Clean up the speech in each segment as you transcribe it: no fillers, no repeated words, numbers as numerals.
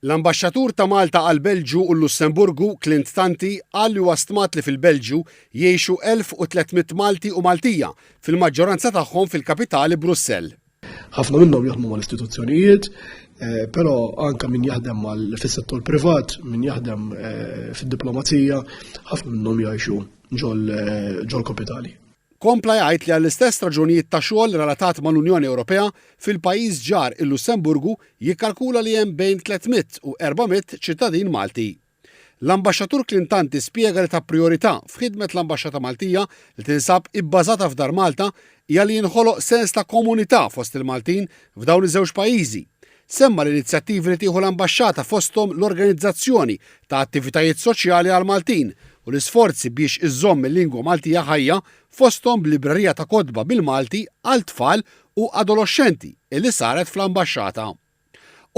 L-Ambaxxatur ta' Malta għall-Belġju u l-Lussemburgu, Clint Tanti, qal li huwa stmat li fil-Belġju jgħixu 1,300 Malti u Maltija, fil-maġġoranza tagħhom fil-kapitali Brussell. Ħafna minnhom jaħdmu mal-istituzzjonijiet, eh, però anka min jaħdem fis-settur privat, min jaħdem eh, fid-diplomazija, ħafna minnhom jgħixu eh, ġol-kapitali. Kompla jgħid li għall-istess raġunijiet ta' xogħol relatat mal-Unjoni Ewropea, fil-pajjiż ġar il-Lussemburgu jikkalkula li hemm bejn 300 u 400 ċittadin Malti. L-Ambaxxatur Clint Tanti spjega li ta' prijorità f'ħidmet l-Ambaxxata Maltija li tinsab ibbażata f'Dar Malta hija li jinħoloq sens ta' komunità fost il-Maltin f'dawn iż-żewġ pajjiżi. Semma l-inizjattivi li tieħu l-Ambaxxata fosthom l-organizzazzjoni ta' attivitajiet soċjali għall-Maltin u l-isforzi biex iżżomm il-lingwa Maltija ħajja fosthom b'librerija ta' kotba bil-Malti għal tfal u adoloxxenti illi saret fl-Ambaxxata.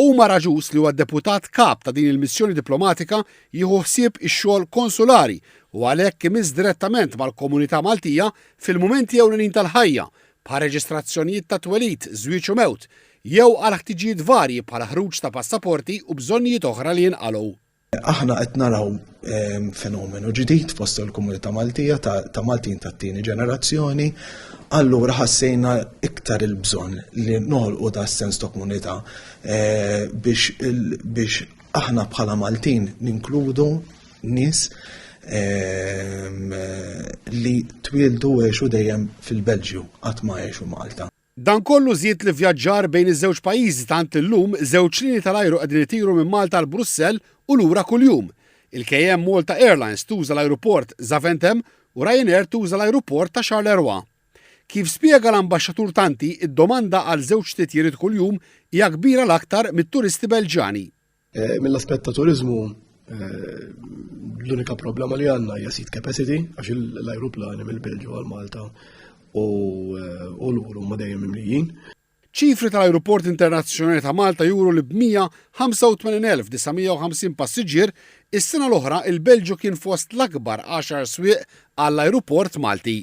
Omar Agius li huwa d-Deputat Kap ta' din il-missjoni diplomatika jieħu ħsieb ix-xogħol konsulari u għalhekk imiss direttament mal-komunità Maltija fil-mumenti ewlenin tal-ħajja bħal reġistrazzjonijiet ta' twelid, żwieġ u mewt, jew għal ħtiġijiet varji bħal ħruġ ta' passaporti u bżonnijiet oħra li jinqalgħu. Aħna qed naraw ehm, fenomenu ġdid fost il-komunità Maltija ta' Maltin tat-tieni ġenerazzjoni, allura ħassejna iktar il-bżonn li noħolqu da sens ta' komunità eh, biex aħna bħala Maltin ninkludu nies ehm, li twieldu għexu dejjem fil-Belġju, qatt ma għexu Malta. Dan kollu żied l-ivvjaġġar bejn iż-żewġ pajjiżi tant li llum żewġ linji tal-ajru qegħdin itiru minn Malta għal Brussell u lura kuljum. Il-KM Malta Airlines tuża l-ajruport Zaventem u Ryanair tuża l-ajruport ta' Charleroi. Kif spjega l-Ambaxxatur Tanti, id-domanda għal żewġ titjiriet kuljum hija kbira l-aktar mit-turisti Belġjani. Eh, mill-aspett ta' turizmu, eh, l-unika problema li għandna hija seat capacity għax l-ajruplani mill-Belġju għal Malta u eh, l-uru ma dejjem mimlijin. Ċifri tal-Ajruport Internazzjonali ta' Malta juru li b'185,950 passiġġier, is-sena l-oħra il-Belġju kien fost l-akbar għaxar swieq għall-ajruport Malti.